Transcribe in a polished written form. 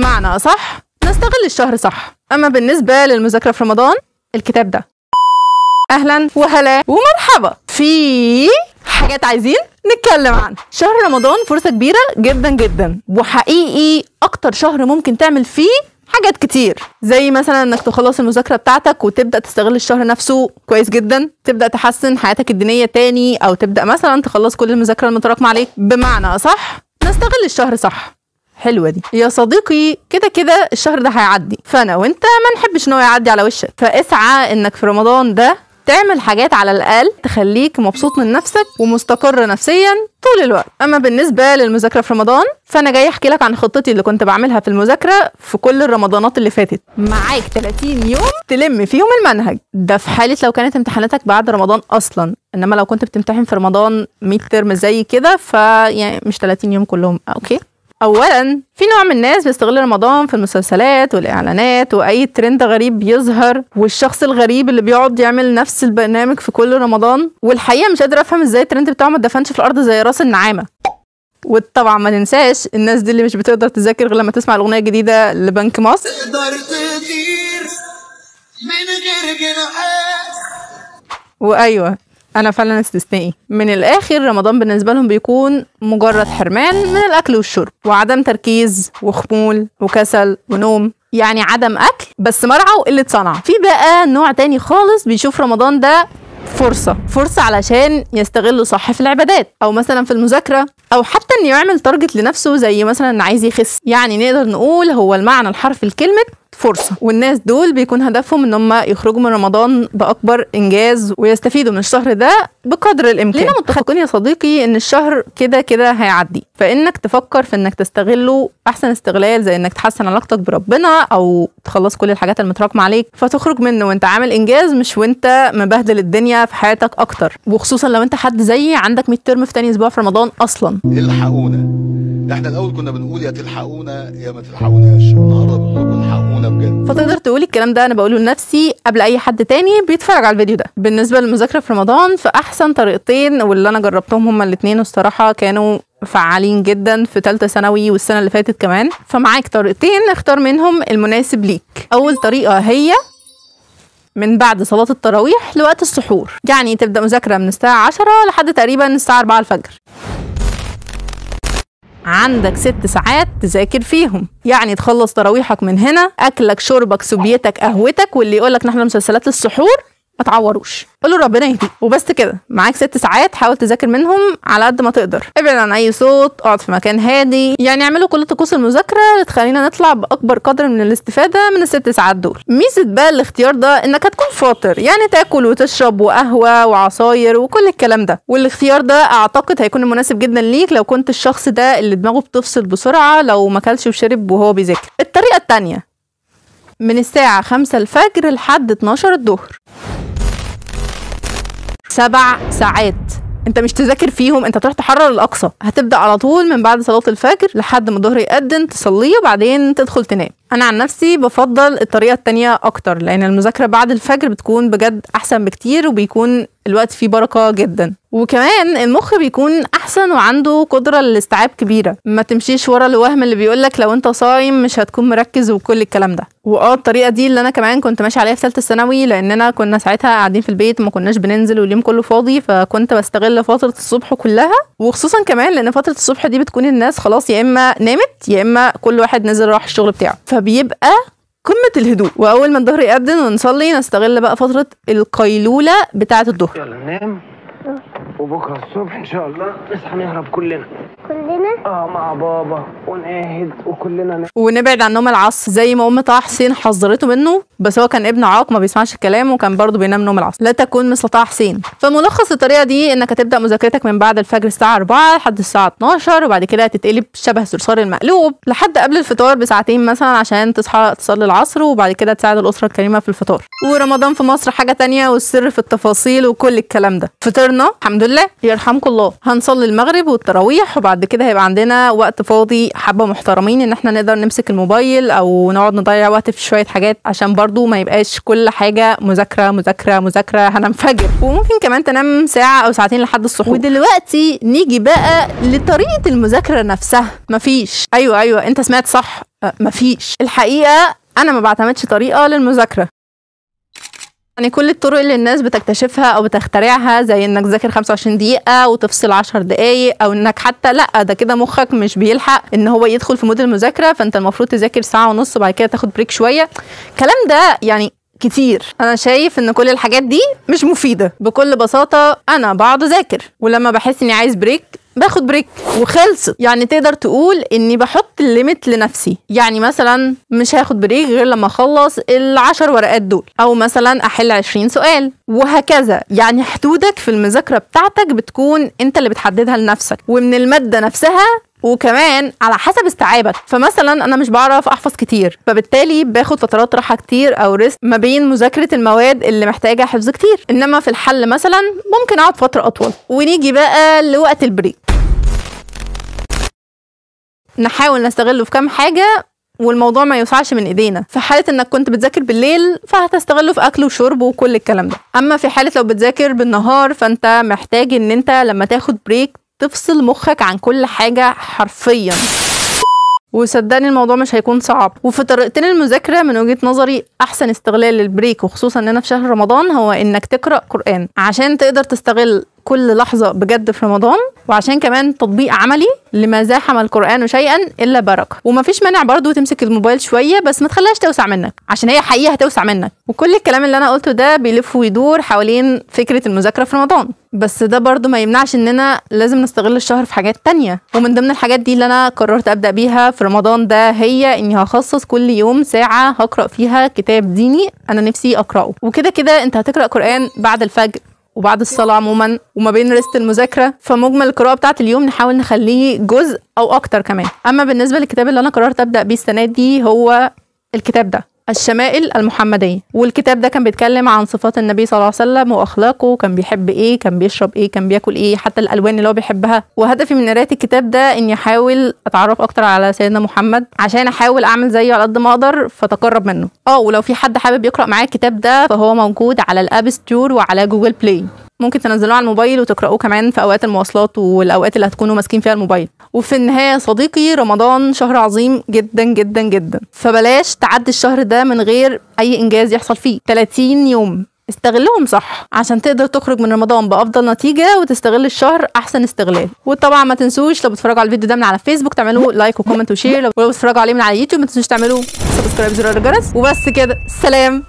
بمعنى أصح نستغل الشهر صح. أما بالنسبة للمذاكرة في رمضان، الكتاب ده. أهلا وهلا ومرحبا. في حاجات عايزين نتكلم عنها. شهر رمضان فرصة كبيرة جدا جدا، وحقيقي أكتر شهر ممكن تعمل فيه حاجات كتير، زي مثلا انك تخلص المذاكرة بتاعتك وتبدأ تستغل الشهر نفسه كويس جدا، تبدأ تحسن حياتك الدينية تاني، او تبدأ مثلا تخلص كل المذاكرة المتراكمة عليك. بمعنى أصح نستغل الشهر صح. حلوة دي يا صديقي. كده كده الشهر ده هيعدي، فانا وانت ما نحبش ان هو يعدي على وشك، فاسعى انك في رمضان ده تعمل حاجات على الأقل تخليك مبسوط من نفسك ومستقر نفسيا طول الوقت. أما بالنسبة للمذاكرة في رمضان، فأنا جاي أحكي لك عن خطتي اللي كنت بعملها في المذاكرة في كل الرمضانات اللي فاتت. معاك 30 يوم تلم فيهم المنهج ده، في حالة لو كانت امتحاناتك بعد رمضان أصلا. إنما لو كنت بتمتحن في رمضان midterm زي كده، فيعني مش 30 يوم كلهم. okay. اولا في نوع من الناس بيستغل رمضان في المسلسلات والاعلانات واي ترند غريب بيظهر، والشخص الغريب اللي بيقعد يعمل نفس البرنامج في كل رمضان، والحقيقة مش قادرة افهم ازاي الترند بتاعه ما اتدفنش في الارض زي راس النعامه. وطبعا ما ننساش الناس دي اللي مش بتقدر تذاكر غير لما تسمع الاغنية الجديدة لبنك مصر، تقدر تطير من غير جناحات. وايوة انا فعلا استثنائي. من الاخر رمضان بالنسبة لهم بيكون مجرد حرمان من الاكل والشرب، وعدم تركيز وخمول وكسل ونوم، يعني عدم اكل بس مرعى وقلة صنعه. في بقى نوع تاني خالص بيشوف رمضان ده فرصة، فرصة علشان يستغله صح في العبادات، او مثلا في المذاكرة، او حتى انه يعمل target لنفسه، زي مثلا عايز يخس. يعني نقدر نقول هو المعنى الحرفي لكلمة فرصة. والناس دول بيكون هدفهم ان هم يخرجوا من رمضان باكبر انجاز ويستفيدوا من الشهر ده بقدر الامكان. لينا متفقين يا صديقي ان الشهر كده كده هيعدي، فانك تفكر في انك تستغله احسن استغلال، زي انك تحسن علاقتك بربنا او تخلص كل الحاجات المتراكمة عليك، فتخرج منه وانت عامل انجاز، مش وانت مبهدل الدنيا في حياتك اكتر. وخصوصا لو انت حد زيي عندك midterm في تاني اسبوع في رمضان اصلا. الحقونا، احنا الاول كنا بنقول يا تلحقونا يا ما تلحقوناش، النهارده بنقول الحقونا بجد. فتقدر تقول الكلام ده انا بقوله لنفسي قبل اي حد تاني بيتفرج على الفيديو ده. بالنسبة للمذاكره في رمضان، فاحسن طريقتين واللي انا جربتهم هما الاثنين، والصراحة كانوا فعالين جدا في ثالثة ثانوي والسنة اللي فاتت كمان. فمعاك طريقتين اختار منهم المناسب ليك. اول طريقه هي من بعد صلاة التراويح لوقت السحور، يعني تبدا مذاكرة من الساعة 10 لحد تقريبا الساعة 4 الفجر. عندك 6 ساعات تذاكر فيهم، يعني تخلص تراويحك من هنا، اكلك شربك سوبيتك قهوتك، واللي يقولك نحن مسلسلات للسحور ما تعوروش، قولوا ربنا يهديك. وبس كده معاك 6 ساعات، حاول تذاكر منهم على قد ما تقدر، ابعد عن اي صوت، اقعد في مكان هادي، يعني اعملوا كل طقوس المذاكرة اللي تخلينا نطلع باكبر قدر من الاستفادة من ال6 ساعات دول. ميزة بقى الاختيار ده انك هتكون فاطر، يعني تاكل وتشرب وقهوة وعصاير وكل الكلام ده. والاختيار ده اعتقد هيكون مناسب جدا ليك لو كنت الشخص ده اللي دماغه بتفصل بسرعة لو ما اكلش وشرب وهو بيذاكر. الطريقة الثانية من الساعة 5 الفجر لحد 12 الظهر، 7 ساعات انت مش تذاكر فيهم، انت تروح تحرر الاقصى. هتبدا على طول من بعد صلاة الفجر لحد ما الظهر يأذن تصليه وبعدين تدخل تنام. انا عن نفسي بفضل الطريقة التانية اكتر، لان المذاكرة بعد الفجر بتكون بجد احسن بكتير، وبيكون الوقت فيه بركة جدا، وكمان المخ بيكون احسن وعنده قدره للاستيعاب كبيرة. ما تمشيش ورا الوهم اللي بيقولك لو انت صايم مش هتكون مركز وكل الكلام ده. واه الطريقة دي اللي انا كمان كنت ماشية عليها في ثالثة ثانوي، لاننا كنا ساعتها قاعدين في البيت وما كناش بننزل واليوم كله فاضي، فكنت بستغل فترة الصبح كلها. وخصوصا كمان لان فترة الصبح دي بتكون الناس خلاص يا اما نامت يا اما كل واحد نزل راح الشغل بتاعه، فبيبقى قمة الهدوء. وأول ما الظهر يأذن ونصلي نستغل بقى فترة القيلولة بتاعة الظهر. يلا ننام وبكرة الصبح إن شاء الله نصحى نهرب كلنا. كلنا؟ اه مع بابا ونقاهد وكلنا ونبعد عن نوم العصر زي ما أم طه حسين حذرته منه، بس هو كان ابن عاق ما بيسمعش الكلام وكان برضه بينام نوم العصر. لا تكون مثل طه حسين. فملخص الطريقة دي إنك هتبدأ مذاكرتك من بعد الفجر الساعة 4 لحد الساعة 12، وبعد كده هتتقلب شبه صرصار المقلوب لحد قبل الفطار بساعتين مثلا عشان تصحى تصلي العصر، وبعد كده تساعد الأسرة الكريمة في الفطار. ورمضان في مصر حاجة تانية، والسر في التفاصيل وكل الكلام ده. فطرنا الحمد لله يرحمكم الله، هنصلي المغرب والتراويح، وبعد كده هيبقى عندنا وقت فاضي حبه محترمين ان احنا نقدر نمسك الموبايل او نقعد نضيع وقت في شوية حاجات، عشان برضه برضو ما يبقاش كل حاجة مذاكرة مذاكرة مذاكرة، هننفجر. وممكن كمان تنام ساعة او ساعتين لحد السحور. ودلوقتي نيجي بقى لطريقه المذاكرة نفسها. مفيش، ايوه انت سمعت صح، مفيش. الحقيقة انا ما بعتمدش طريقه للمذاكره، يعني كل الطرق اللي الناس بتكتشفها او بتخترعها زي انك تذاكر 25 دقيقة وتفصل 10 دقايق، او انك حتى لا ده كده مخك مش بيلحق ان هو يدخل في mood المذاكرة، فانت المفروض تذاكر ساعة ونص وبعد كده تاخد break شوية. الكلام ده يعني كتير. انا شايف ان كل الحاجات دي مش مفيدة. بكل بساطة انا بقعد اذاكر، ولما بحس اني عايز break باخد break وخلصت. يعني تقدر تقول اني بحط ال limit لنفسي، يعني مثلا مش هاخد break غير لما اخلص ال10 ورقات دول، او مثلا احل 20 سؤال وهكذا. يعني حدودك في المذاكرة بتاعتك بتكون انت اللي بتحددها لنفسك ومن المادة نفسها، وكمان على حسب استيعابك. فمثلا انا مش بعرف احفظ كتير، فبالتالي باخد فترات راحة كتير او rest ما بين مذاكرة المواد اللي محتاجه حفظ كتير، انما في الحل مثلا ممكن اقعد فترة اطول. ونيجي بقى لوقت ال break، نحاول نستغله في كام حاجة والموضوع ما يوسعش من ايدينا. في حاله انك كنت بتذاكر بالليل فهتستغله في اكل وشرب وكل الكلام ده. اما في حاله لو بتذاكر بالنهار فانت محتاج ان انت لما تاخد break تفصل مخك عن كل حاجة حرفيا، وصدقني الموضوع مش هيكون صعب. وفي طريقتين المذاكرة من وجهة نظري أحسن استغلال لل break، وخصوصا إننا في شهر رمضان، هو إنك تقرأ قرآن عشان تقدر تستغل كل لحظة بجد في رمضان، وعشان كمان تطبيق عملي لما زاحم القرآن شيئا إلا بركة. ومفيش مانع برضو تمسك الموبايل شوية، بس ما تخليهاش توسع منك، عشان هي حقيقة هتوسع منك. وكل الكلام اللي أنا قلته ده بيلف ويدور حوالين فكرة المذاكرة في رمضان، بس ده برضو ما يمنعش إننا لازم نستغل الشهر في حاجات تانية. ومن ضمن الحاجات دي اللي أنا قررت أبدأ بيها في رمضان ده هي إني هخصص كل يوم ساعة هقرأ فيها كتاب ديني أنا نفسي أقرأه. وكده كده أنت هتقرأ قرآن بعد الفجر وبعد الصلاة عموما وما بين ريست المذاكرة، فمجمل القراءة بتاعت اليوم نحاول نخليه جزء أو أكتر كمان. أما بالنسبة للكتاب اللي أنا قررت أبدأ بيه السنة دي هو الكتاب ده، الشمائل المحمدية. والكتاب ده كان بيتكلم عن صفات النبي صلى الله عليه وسلم وأخلاقه، كان بيحب إيه، كان بيشرب إيه، كان بياكل إيه، حتى الألوان اللي هو بيحبها. وهدفي من قراءة الكتاب ده إني أحاول أتعرف أكتر على سيدنا محمد عشان أحاول أعمل زيه على قد ما أقدر فتقرب منه. ولو في حد حابب يقرأ معايا الكتاب ده فهو موجود على ال App Store وعلى Google Play، ممكن تنزلوه على الموبايل وتقرأوه كمان في أوقات المواصلات والأوقات اللي هتكونوا ماسكين فيها الموبايل. وفي النهاية يا صديقي، رمضان شهر عظيم جدا جدا جدا، فبلاش تعدي الشهر ده من غير أي إنجاز يحصل فيه. 30 يوم استغلهم صح عشان تقدر تخرج من رمضان بأفضل نتيجة وتستغل الشهر أحسن استغلال. وطبعا ما تنسوش لو بتتفرجوا على الفيديو ده من على فيسبوك تعملوا like و comment و share، ولو بتتفرجوا عليه من على يوتيوب ما تنسوش تعملوا subscribe زرار الجرس. وبس كده، سلام.